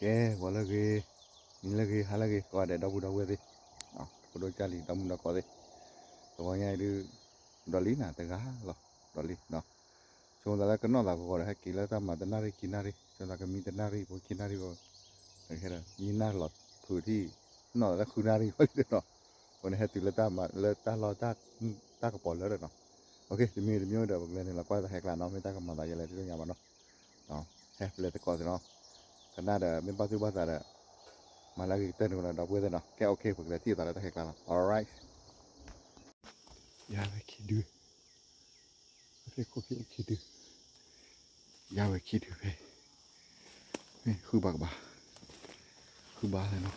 ကဲ ဂီၤလၢအဂ့ၤ, နံၤလၢအဂ့ၤ, ဟါလၢအဂ့ၤ ကိးဂၤဒဲး ဒီပုၢ်ဒီဝဲၢ်သ့ၣ်, ဖိဒိၣ်ကၢ်လံၤ ဒီမုၣ်ဒီကိးသ့ၣ်, တဂီၤညါအံၤဒုး ဒီးလံနၤ တဂၤလီၤ, ဒီးလံနီၤ, ဆိမိၣ်သးလၢကနီၣ်သးဂီၤဂီၤဒီး ဟဲက့ၤလၢတၢ်မၤတနၣ်ရံၣ်ခံနၣ်ရံၣ်, ဆိမိၣ်သးကမံတနၣ်ရံၣ် ဖိခံနၣ်ရံၣ်ဂီၤ, မံနၢ်လီၤဖုးထံၣ်, နီၣ်သးလၢဃုနၣ်ရံၣ်ဂီၤလံနီၤ, အဃိန့ၣ် ဟဲတုၤလၢတၢ်မၤလၢတၢ်လီၢ် တၢ်ကပီၤလၢဒီးနီၤ, တမံၤတမံၤဒီး ပကလဲၤနုာ်လီၤကွၢ်တၢ်ဟဲကျါနီၤ, မ့ၢ်တၢ်ကမၤသးယဲလဲၣ် တသ့ၣ်ညါဘၣ်နီၤ ဟဲပလဲၤသကိးသ့ၣ်နီၤ, ကနၣ်ဒီးမ့ၢ်ဘၣ်သူၣ်ဘၣ်သးဒီး မၤလၢအဂ့ၤကတၢၢ်န့ၣ်ဒီး ဒီပုၢ်ဝဲၢ်သ့ၣ်နီၤ, ကဲ okay ပကလဲၤထံၣ်သးလၢတၢ်ဟဲကျါလီၤ, alright, ယၤဝဲခံဒု, ဖဲခိၣ်ဖံအိၣ်ခံဒု, ယၤဝဲခံဒုဖဲ, မ့ၢ်ဃုဘၣ်ကဘၣ်, ဃုဘၣ်လဲၣ်နီၤ,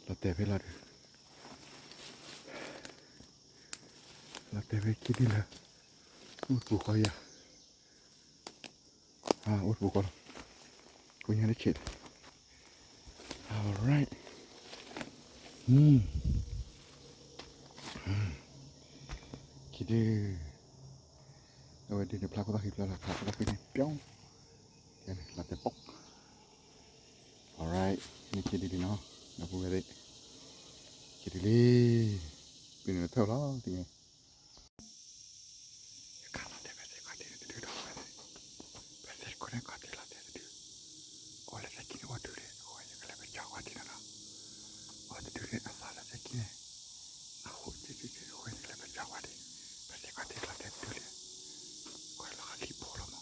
လီၤတဲာ်ဖဲလီၤဒုး, လီၤတဲာ်ဖဲခံဒုလၢ, အိၣ်တပူၤဃီယၤ အိၣ်တပူၤဃီလီၤ, ကိညါတဆဲး, alright, ခံဒု, အဝဲဒုးန့ၣ် ဖျါခိၣ်သၣ်ဃံဖျါလီၤ ခးခိၣ်သၣ်ဃံန့ၣ် ပျီ, လီၤတဲာ်ပိၢ်, alright, မ့ၢ်ခံဒုလံနီၤ, ဒီပုၢ်ဝဲၢ်သ့ၣ်, ခံဒုလံ, ပ့ၤန့ၣ်လၢထၢၣ်လီၤ တက့ၢ် ယခးလီၤတဲာ်ဖဲသ့ၣ်ခီၣ်ထံးန့ၣ်တဒုဒီးဝဲ, ဖဲသ့ၣ်တခိၣ်န့ၣ်ခီၣ်ထံးလီၤတဲာ်တဒု, အိၣ်လၢသ့ၣ်ခံန့ၣ်အိၣ်တဒုန့ၣ် အဃိယကလဲၤပကၠီကွၢ်ထံနီၤနီၤ, အိၣ်တဒုန့ၣ်အသီလၢသ့ၣ်ခံန့ၣ်, အဃိ အဃိန့ၣ်ကလဲၤပကၠီကွၢ်ထံ, ဖဲသ့ၣ်ခီၣ်ထံးလီၤတဲာ်တဒုန့ၣ်, ကွၢ်လီၤလံဖိလီၤမး,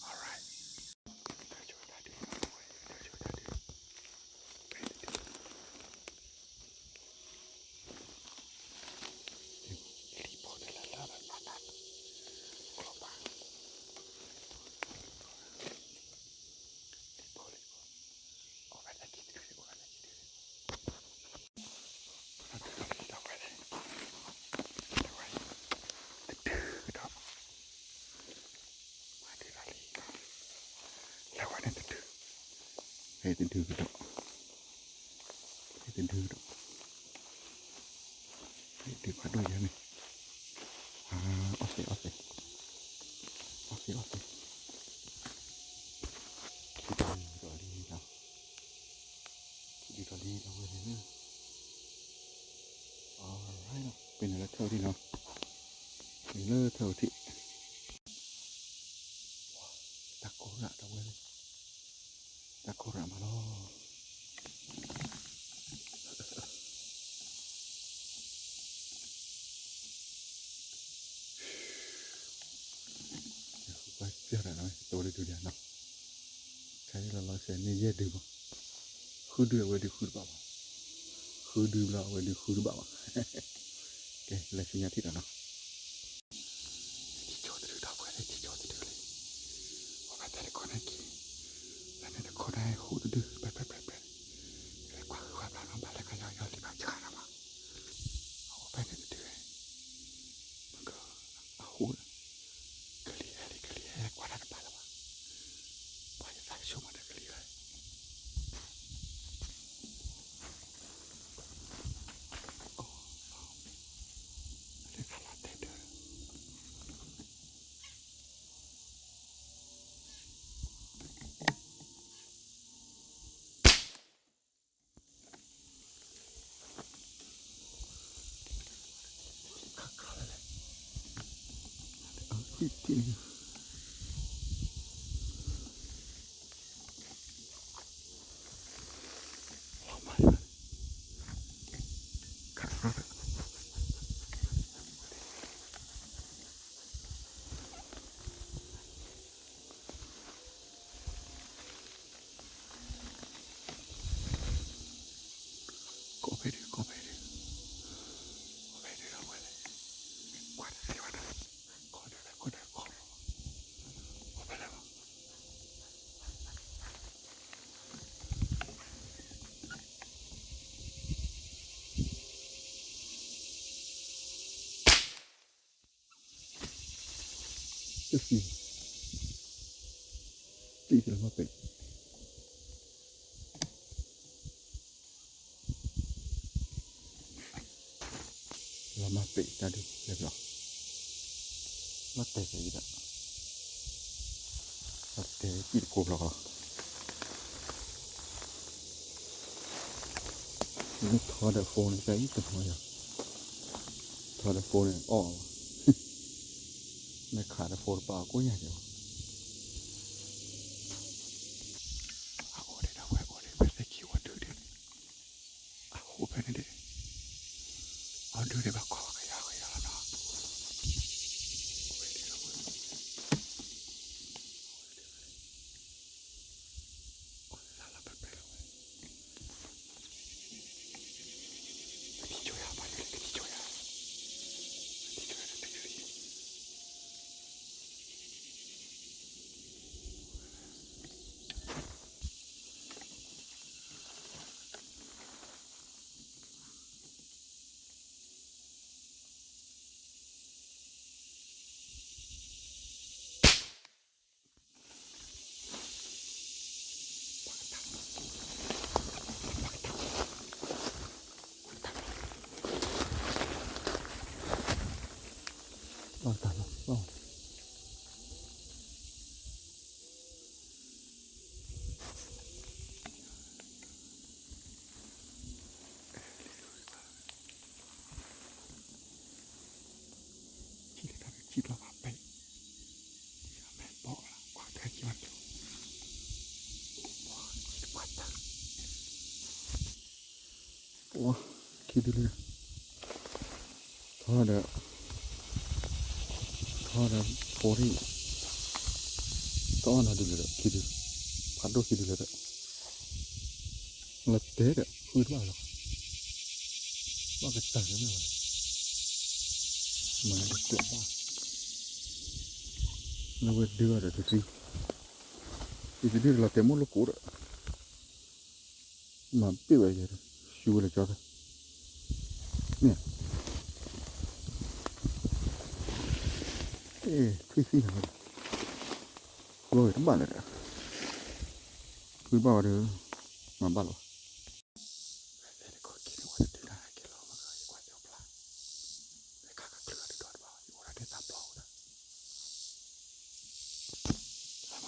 alright, တၢ်ဆိတၢ်ဒု, တၢ်ဆိတၢ်ဒု, ဖဲတဒု လံာ်ဖိတလၢလၢဘၣ်ဘၣ်ဘၣ်, ကျိဘၣ်, လံာ်ဖိလံာ်ဖိ, အိၣ်ဖဲတၢ်ခံတဒု, အိၣ်ဖဲတၢ်ခံတဒု, ဒီးဝဲ, ဒီးဝဲ, တဒုဒီး, မၤဒုးဒီးလံ, လဲၤဝဲန့ၣ်တဒု, ဖဲတဒုကဒီး, ဖဲတဒုကဒီး ဒုးဖးဒိၣ်ယၤန့ၣ်, အီၣ်သ့အီၣ်သ့, အီၣ်သ့အီၣ်သ့, ခံဒုဒီးလံနီၤ, ခံဒုဒီးလံဒီးဝဲန့ၣ်, alright နီၤ, ပ့ၤန့ၣ်လၢထၢၣ်ထံးနီၤ, ပ့ၤလၢထၢၣ်ထံး, တၢ်ကိၢ်ရၣ်ဒီးဝဲန့ၣ်, တၢ်ကိၢ်ရၣ်မးလီၤ. ပှၤစၢ်တၢ်နီၤ တဝဲလၢဒုးဒၣ်နီၤ, ခဲအံၤလီၤလီၤဆဲးန့ၣ်ယဲၢ်ဒုးဘၣ်, ဃုဒုအဝဲဒုးဃုတဘၣ်ဘၣ်, ဃုဒုဘျီအဝဲဒုးဃုတဘၣ်ဘၣ်, ကဲ လဲၤဆူညါထံၣ်ဒီးနီၤ. ထံကၠိတဒုဒီပုၢ်ဝဲၢ်သ့ၣ် ထံကၠိတဒုလံ, အဝဲတဲတခိၣ်န့ၣ်က့ၤ, လၢန့ၣ်တခိၣ်န့ၣ်ဟူးတဒု ပဲပဲပဲပဲ, လဲၤကွၢ်ဃုဝဲဘျီနီၤ ဘၣ်လဲၤခါယီယီလံဘၣ်ဆှးနီၤမး, အအိၣ်ဖဲန့ၣ်တဒု, မ့ၢ်က, အဟူး, ကလံၤဟဲလံ ကလံၤဟဲကွၢ်တၢ်တဘၣ်လၢၤဘၣ်, ပှၤယသးကဆိကမိၣ်ဒီးကလံၤလီၤ. ကိးဖဲဒုး ကိးဖဲဒုး, ကိးဖဲဒုးဒီးဝဲလဲၣ်, ကွၢ်တသ့ဝဲဒၣ်, ကိးဒုးလဲၣ် ကိးဒုးလဲၣ်, ကိး, ကိးဖဲလဲၣ်လီၤ. တသံ, တံၢ်လီၤမၢ်ပဲာ်, လီၤမၢ်ပဲာ်တၢ်ဒုးလဲၤဘျီ, လီၤတဲာ်က့ၤဒီး, လီၤတဲာ်တံၢ်တကိးဘျီလီၤ. မ့ၢ်ထီဒီး phone န့ၣ် တၢ်အံၤတနီၤယၤ, ထီဒီး phone န့ၣ် အီၣ်အီၤ, မ့ၢ်ခးဒီး phone တပာ်အီၤကိးညါက့ၤဘၣ်. အအိၣ်ဒံးဒီးဝဲအိၣ်ဒံး ဖဲသ့ၣ်ခံဝဲဒုးဒံး, အအိၣ်ဖဲန့ၣ်ဒံး, အဒုးဒံးဘၣ်ကွၢ်ကယီကယီလီၤနီၤ. ခံဒုလံ, ထီဒီး, ထီဒီး ဖိဒံး, တအီၣ်နၤဒုလၢၤဒီး ခံဒု, ဖးဒိၣ်ခံဒုလၢၤဒီး, လၢတဲဒီး ဃုတဘၣ်လီၤ, ဘၣ်ကတၢၢ်န့ၣ်လီၤ, မၤတကျိးဘၣ်, လၢဝဲဒုအီၤဒီးတသံ, ယတဒုတလီၤတဲာ်မိၣ်လိာ်ကိးဒီး မၤပ့ၢ်ဝဲယဲ, ရှူဝဲလၢကၠီသၢ, မ့ၢ်, ထွံၣ်သံၣ်န့ၣ်, ဃုအီၣ်ဝဲတဘၣ်လၢၤဒီး, ဃုဘၣ်ဝဲဒီး, မၤဘၣ်လီၤ, ဝဲသ့ၣ်တခီက့ၤန့ၣ် ဝဲတတုၤတၢ်က့ၤလီၤမး ယကွၢ်သ့ၣ်အဖျါ, ဝဲခါခါကျၢၤအီၤတဒီးတဘၣ် ယအိၣ်ဒၣ်ထဲတၢ်ပျီအီၤဒီး လၢမၤပျီသးတပူၤဒီး အိၣ်တၢ်ပျီအီၤယၤအံၤ, လၢမၤ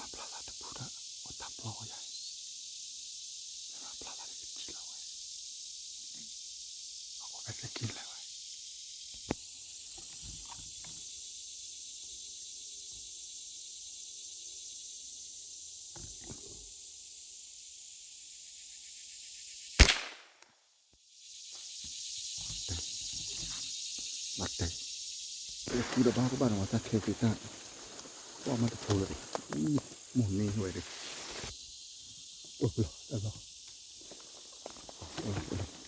ပျီသးဒီးကထံၣ်လီၤဝဲ, အအိၣ်ဖဲသ့ၣ်က့ၤလဲၤဝဲ ဘၣ်တဲ, ဃုဒီးဘၣ်ကဘၣ်န့ၣ် ဝဲတၢ်ခဲက့ၤတၢ်, ပှၢ်မးတဖိလၢ, မိၢ်န့ၢ်ဝဲဒီး, အိၣ်ဘျီ, အိၣ်ဘျီ,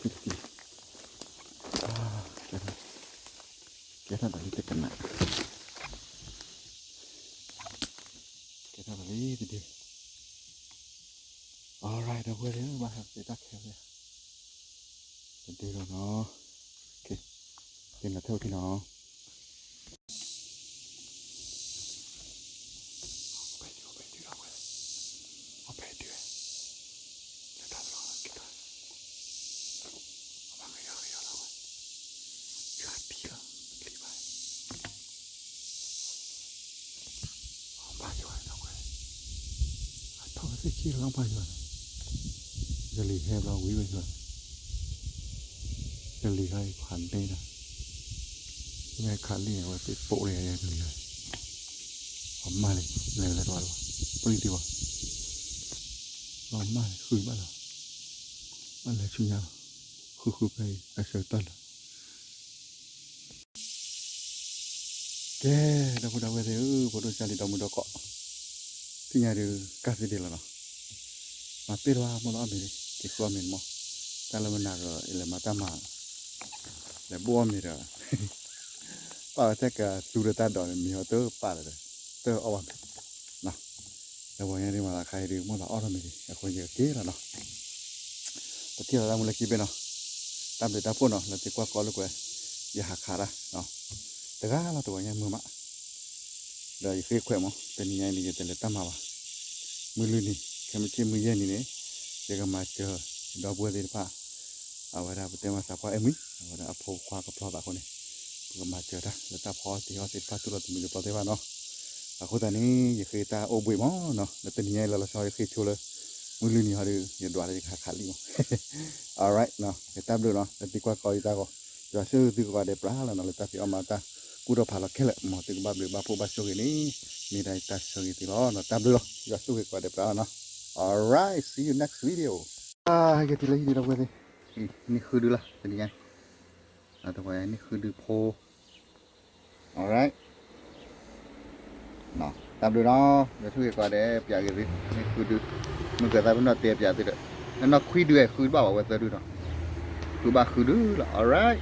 ကဲထီၣ်တၢ်လံတကနၣ်, ကဲထီၣ်တၢ်လံတဒု, alright ဒီပုၢ်ဝဲၢ်သ့ၣ်ဧၢ, ဘၣ်ဟဲက့ၤတၢ်ခဲဝဲ တဒုလီၤနီၤ, သ့ၣ်နီၣ်ထဲအိၣ်ထံနီၤ ဖဲဒု, ဖဲဒု, ဖဲဒု, လၢတၢ်တလီၤက့ၤတၢ်, အမၤကယီကယီလီၤဝဲ, ယွၤတံၢ်လီၤ, လံဘၣ်, အဘၣ်ယွၤလီၤဝဲ, အထီၣ်ဝဲသ့ၣ်ခံလီၤဘၣ်ယွၤန့ၣ်, ယလံၤဟဲဘျီဝံၤဝဲယွၤ, ယလံၤခါအံၤခွးန့ၢ်တၢ်, မ့ၢ်ခးလံန့ၣ် အဝဲသ့ၣ်ပိာ်လၢယလံၤခါ, အမၤလံ, လဲၤလဲၤတဘၣ်တဘၣ်, ပြံတ့ၢ်ဝဲ, လီၤမၢ်လံ ဃုဘၣ်လီၤ, ဘၣ်လဲၤဆူညါလီၤ, ဃုဃုဖဲအံၤ အဆၢကတီၢ်လၢ ကဲ, ဒီပုၢ်ဒီဝဲၢ်သ့ၣ်ဧၢ, ဖိဒိၣ်ကၢ်လံဒီမုၢ်ဒီကိး, သ့ၣ်ညါဒုး ကၢ်သ့ဒံးလီၤနီၤ, မၤပ့ၢ်တဘၣ် မိၢ်လီၤအီၣ်မ့ၤ, က့ၤဃုအီၣ်မ့ၤန့ၣ်မး, တၢ်လၢမနၤဒီး လဲၤမၤတၢ်မၤ, လဲၤဘိၣ်အီၣ်မ့ၤဒီး, ပာ်ဝဲထဲကသူဒီးတၢ်ဒိးန့ၣ် မ့ၤဟီတပာ်လၢၤဒီး, တအီၣ်ဘၣ်မ့ၤ လၢပှၤညါဒ်မၤသးခါအံၤဒုး မိၢ်သးအီၣ်ထီၣ်မ့ၤဒံး အဃိယကက့ၤလီၤနီၤ, ပထံၣ်လီၤတၢ်မူလၢခံဘ့ၣ်နီၤ, တၢ်ဘျုးတၢ်ဖှိၣ်နီၤ လၢသုကွၢ်ကီလိာ်ကွဲ ယဟးခးတၢ်, တဂၤလီၤတဝီညါမုာ်မး, ဒီးယဃ့ခွဲးမး တနံၤညါအံၤန့ၣ် ယတလဲၤတၢ်မၤဘၣ်, မုၢ်လွံၢ်နံၤ ခဲမုၢ်ဆ့ၣ်မုၢ်ယဲၢ်နံၤန့ၣ် ယကမၤစၢၤ ဒီပုၢ်ဝဲၢ်သ့ၣ်တဖၣ်, အဝဲဒၣ်ပတဲမၤသးပှၢ်အဲၣ်မုၢ် အဝဲဒၣ်အဖိခွါကဖျီသးအဃိန့ၣ်, ပကမၤစၢၤတၢ် လၢတၢ်ဖီအီၣ်တ့ၤအီၣ်သ့ၣ်တဖၣ်တူၢ်လိာ်တမံၤတပျီသ့ၣ်တဖၣ်နီၤ, အဃိသတးန့ၣ် ယဃ့တၢ်အိၣ်ဘှံးမးနီၤ လၢတနံၤညါအံၤလီၤလီၤဆီ ယဃ့ဆိလၢ မုၢ်လွံၢ်နံၤဟီဒီး ယဒွးလၢယခးခးလံမး Alright နီၤ ကတၢ်ဘျုးနီၤ လၢသုကွၢ်ကီယတၢ်ဂီၤ ယွၤဆိၣ်ဂ့ၤသုကိးဂၤဒဲးပြးလီၤနီၤ လၢတၢ်ဖံးအီၣ်မၤအီၣ်တၢ်ကူၣ်ထီၣ်ဖးလီၤခဲလၢာ် မ်သုကဘၣ်ဘျုးဘၣ်ဖှိၣ်ဘၣ်ဆိၣ်ဂ့ၤန့ၣ် မ့ၢ်ဒၣ်ယတၢ်ဆိၣ်ဂ့ၤသုလီၤနီၤ တၢ်ဘျုးလီၤ ယွၤဆိၣ်ဂ့ၤကိးဂၤဒဲးပြးလီၤနီၤ Alright, see you next video. ဟဲက့ၤတုၤလၢဟံၣ်ဒံးဒီပုၢ်ဝဲၢ်သ့ၣ် နံၣ်ဃုဒုလီၤတနံၤညါ တနံၣ်ဃုဒုဖိ Alright တၢ်ဘျုးနီၤ ယွၤဆိၣ်ဂ့ၤကိးဂၤဒဲး ပၠးက့ၤသု နံၣ်ဃုဒု မုၢ်ကသးဖဲနီၣ်တဲပၠးသုဒီး နီၢ်ခွံဒု ဃုတဘၣ်ဘၣ်ဝဲသၢဒုနီၤ ဃုဘၣ်ဃုဒုလီၤ Alright.